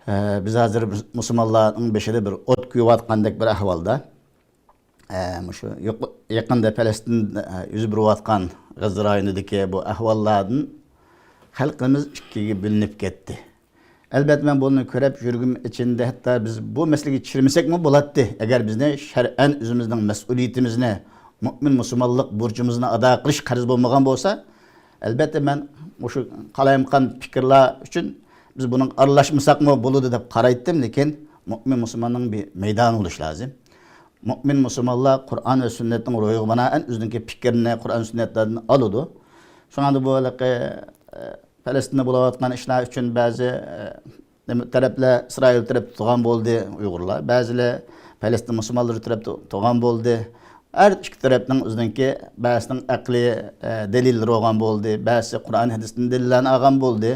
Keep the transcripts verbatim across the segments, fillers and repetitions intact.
ئە، بىز ھازىر مۇسۇلمانلارنىڭ بېشىدا بىر ئوت كۆيۈۋاتقاندەك بىر ئەھۋالدا. ئە، مۇشۇ يۇق-، يېقىندا پەلەستىندە، ئە، يۈز بېرىۋاتقان غەززە رايونىدىكى بۇ ئەھۋاللاردىن خەلقىمىز ئىككىگە بۆلۈنۈپ كەتتى. ئەلبەتتە، مەن بۇنى كۆرۈپ يۈرىكىم ئېچىندى. ھەتتا بىز بۇ مەسىلىگە چىرمىسەكمۇ بولاتتى. ئەگەر بىزنى شەرئەن ئۆزىمىزنىڭ مەسئۇلىيىتىمىزنى، مۆمىن مۇسۇلمانلىق بۇرچىمىزنى ئادا قىلىش قەرز بولمىغان بولسا، ئەلبەتتە، مەن مۇشۇ قالايمىقان پىكىرلەر ئۈچۈن بىز بۇنىڭغا ئارىلاشمىساقمۇ بولىدۇ دەپ قارايتتىم، لېكىن مۆمىن مۇسۇلماننىڭ بىر مەيدانى بولۇشى لازىم. مۆمىن مۇسۇلمانلار قۇرئان ۋە سۈننەتنىڭ روھىغا بىنائەن ئۆزىنىڭكى پىكرىنى قۇرئان سۈننەتلەردىن ئالىدۇ. شۇڭا بۇ ھېلىقى، ئە، پەلەستىندە بولۇۋاتقان ئىشلار ئۈچۈن بەزى، ئە، نېمە، تەرەپلەر ئىسرائىل تەرەپتە تۇرغان بولدى ئۇيغۇرلار. بەزىلەر پەلەستىن مۇسۇلمانلىرى تەرەپتە تۇرغان بولدى. ھەر ئىككى تەرەپنىڭ ئۆزىنىڭكى بەزىسىنىڭ ئەقلىي، ئە، دەلىللىرى بولغان بولدى. بەزىسى قۇرئان ھەدىستىن دەلىللەرنى ئالغان بولدى.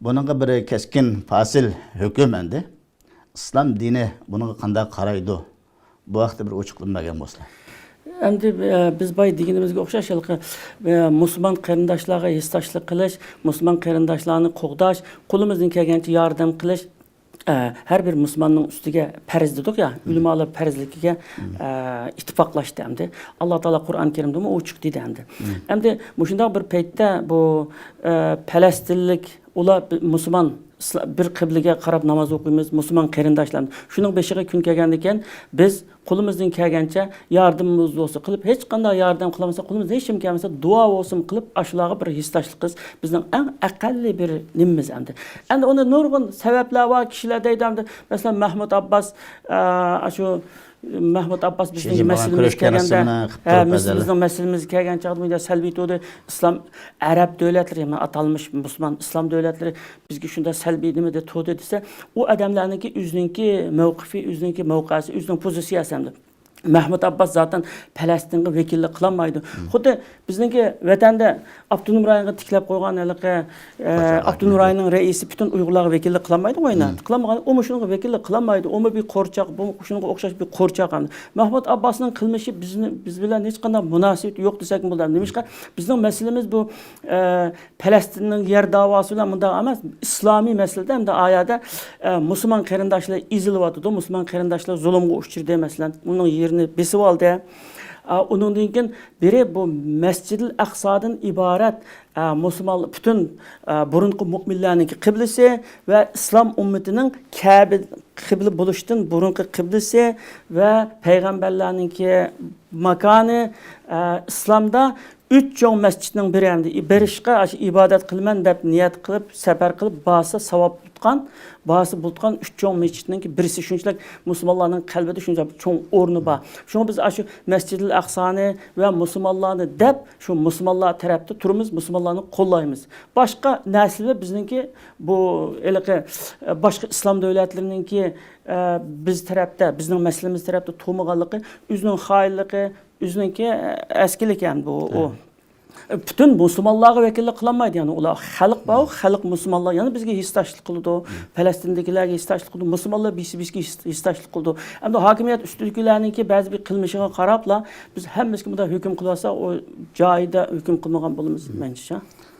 بۇنىڭغا بىر كەسكىن پاسىل ھۆكۈم ئەمدى. ئىسلام دىنى بۇنىڭغا قانداق قارايدۇ؟ بۇ ھەقتە بىر ئوچۇقلىما بەرگەن بولسىلەر. ئەمدى، ئە، بىز بايا دېگىنىمىزگە ئوخشاش، ھېلىقى، ئە، مۇسۇلمان قېرىنداشلارغا ھېسداشلىق قىلىش، مۇسۇلمان قېرىنداشلارنى قوغداش، قولىمىزدىن كەلگەنچە ياردەم قىلىش، ئە، ھەر بىر مۇسۇلماننىڭ ئۈستىگە پەرز دېدۇق يا، ئۆلىمالار پەرزلىكىگە، ئە، ئىتتىپاقلاشتى ئەمدى. ئاللا تائالا قۇرئان كەرىمدىمۇ ئوچۇق دېدى ئەمدى. ئەمدى مۇشۇنداق بىر پەيتتە بۇ، ئە، پەلەستىنلىك ئۇلار بى-، مۇسۇلمان، ئىسلا-، بىر قىبلىگە قاراپ ناماز ئوقۇيمىز، مۇسۇلمان قېرىنداشلار. شۇنىڭ بېشىغا كۈن كەلگەندىكىن، بىز قولىمىزدىن كەلگەنچە ياردىمىمىز بولسا قىلىپ، ھېچقانداق ياردەم قىلالمىسا، قولىمىزدىن ھېچ نېمە كەلمىسە، دۇئا بولسۇن قىلىپ، ئاشۇلارغا بىر ھېسداشلىق قىلىش بىزنىڭ ئەڭ ئەقەللىي بىر نېمىمىز ئەمدى. ئەمدى ئۇنى نۇرغۇن سەۋەبلەر بار، كىشىلەر دەيدۇ ئەمدى. مەسىلەن، مەھمۇد ئابباس، ئە، ئاشۇ مەھمۇد ئابباس شى بىزنىڭ جىنپىڭ بىلەن مەسىلىمىزگە كۆرۈشكەن كەلگەندە، رەسىمنى قىپ ھە، تۇرۇپ مەسىلە-، بەزىلەر. بىزنىڭ مەسىلىمىزگە كەلگەن چاغدا بۇ يەردە سەلبىي تۇردى. ئىسلام، ئەرەب دۆلەتلىرى، يەنى ئاتالمىش مۇسۇلمان ئىسلام دۆلەتلىرى بىزگە شۇنداق سەلبىي نېمە دە تۇردى دېسە، ئۇ ئادەملەرنىڭكى ئۆزىنىڭكى مەۋقىپى، ئۆزىنىڭكى مەۋقەسى، ئۆزىنىڭ پوزىتسىيەسى ئەمدى. مەھمۇد ئابباس زاتەن پەلەستىنگە ۋەكىللىك قىلالمايدۇ. خۇددى بىزنىڭكى ۋەتەندە ئاپتونوم رايونغا تىكلەپ قويغان ھېلىقى، ئە، ئاپتونوم رايوننىڭ رەئىسى پۈتۈن ئۇيغۇرلارغا ۋەكىللىك قىلالمايدۇ ئوينا. قىلالمىغان، ئۇمۇ شۇنىڭغا ۋەكىللىك قىلالمايدۇ. ئۇمۇ بىر قورچاق، بۇ شۇنىڭغا ئوخشاش بىر قورچاق. مەھمۇد ئابباسنىڭ قىلمىشى بىزنى، بىز بىلەن ھېچقانداق مۇناسىۋىتى يوق دېسەكمۇ بولىدۇ. نېمىشقا؟ بىزنىڭ مەسىلىمىز بۇ، ئە، پەلەستىننىڭ يەر داۋاسى بىلەن مۇنداق ئەمەس، ئىسلامىي مەسىلىدە ئەمدى ئايەدە، ئە، مۇسۇلمان قېرىنداشلار ئېزىلىۋاتىدۇ، مۇسۇلمان قېرىنداشلار زۇلۇمغا ئۇچرىدى، مەسىلەن، ئۇنىڭ يېرىنى بېسىۋالدى. ئە، ئۇنىڭدىن كېيىن بىرى بۇ مەسجىدىل ئەقسادىن ئىبارەت، ئە، مۇسۇلمان پۈتۈن، ئە، بۇرۇنقى مۆمىنلەرنىڭكى قىبلىسى ۋە ئىسلام ئۈممىتىنىڭ كەبە قىبلە بولۇشتىن بۇرۇنقى قىبلىسى ۋە پەيغەمبەرلەرنىڭكى ماكانى، ئە، ئىسلامدا ئۈچ چوڭ مەسچىتنىڭ بىرى، ئەمدى بېرىشقا، ئاشۇ ئىبادەت قىلىمەن دەپ نىيەت قىلىپ، سەپەر قىلىپ بارسا ساۋاب تۇتقان، بارسا بولىدىغان ئۈچ چوڭ مەسچىتنىڭكى بىرسى. شۇنچىلىك مۇسۇلمانلارنىڭ قەلبىدە شۇنچە چوڭ ئورنى بار. شۇڭا بىز ئاشۇ مەسجىدىل ئەقسانى ۋە مۇسۇلمانلارنى دەپ، شۇ مۇسۇلمانلار تەرەپتە تۇرىمىز، مۇسۇلمانلارنى قوللايمىز. باشقا نەرسىلەر بىزنىڭكى بۇ ھېلىقى، باشقا ئىسلام دۆلەتلىرىنىڭكى، بىز تەرەپتە، بىزنىڭ مەسىلىمىز تەرەپتە تۇرمىغانلىقى، ئۆزىنىڭ خائىنلىقى، ئۆزىنىڭكى ئەسكىلىكى ئەمدى ئۇ. ئۇ. پۈتۈن مۇسۇلمانلارغا ۋەكىللىك قىلالمايدۇ، يەنى ئۇلار خەلق بار، خەلق مۇسۇلمانلار، يەنى بىزگە ھېسداشلىق قىلىدۇ، پەلەستىندىكىلەرگە ھېسداشلىق قىلىدۇ، مۇسۇلمانلار بىرسى بىرسىگە ھېس-، ھېسداشلىق قىلىدۇ. ئەمدى ھاكىمىيەت ئۈستىدىكىلەرنىڭكى بەزى بىر قىلمىشىغا قاراپلا بىز ھەممىسىگە مۇنداق ھۆكۈم قىلىۋالساق، ئۇ جايىدا ھۆكۈم قىلمىغان بولىمىز، مەنچە.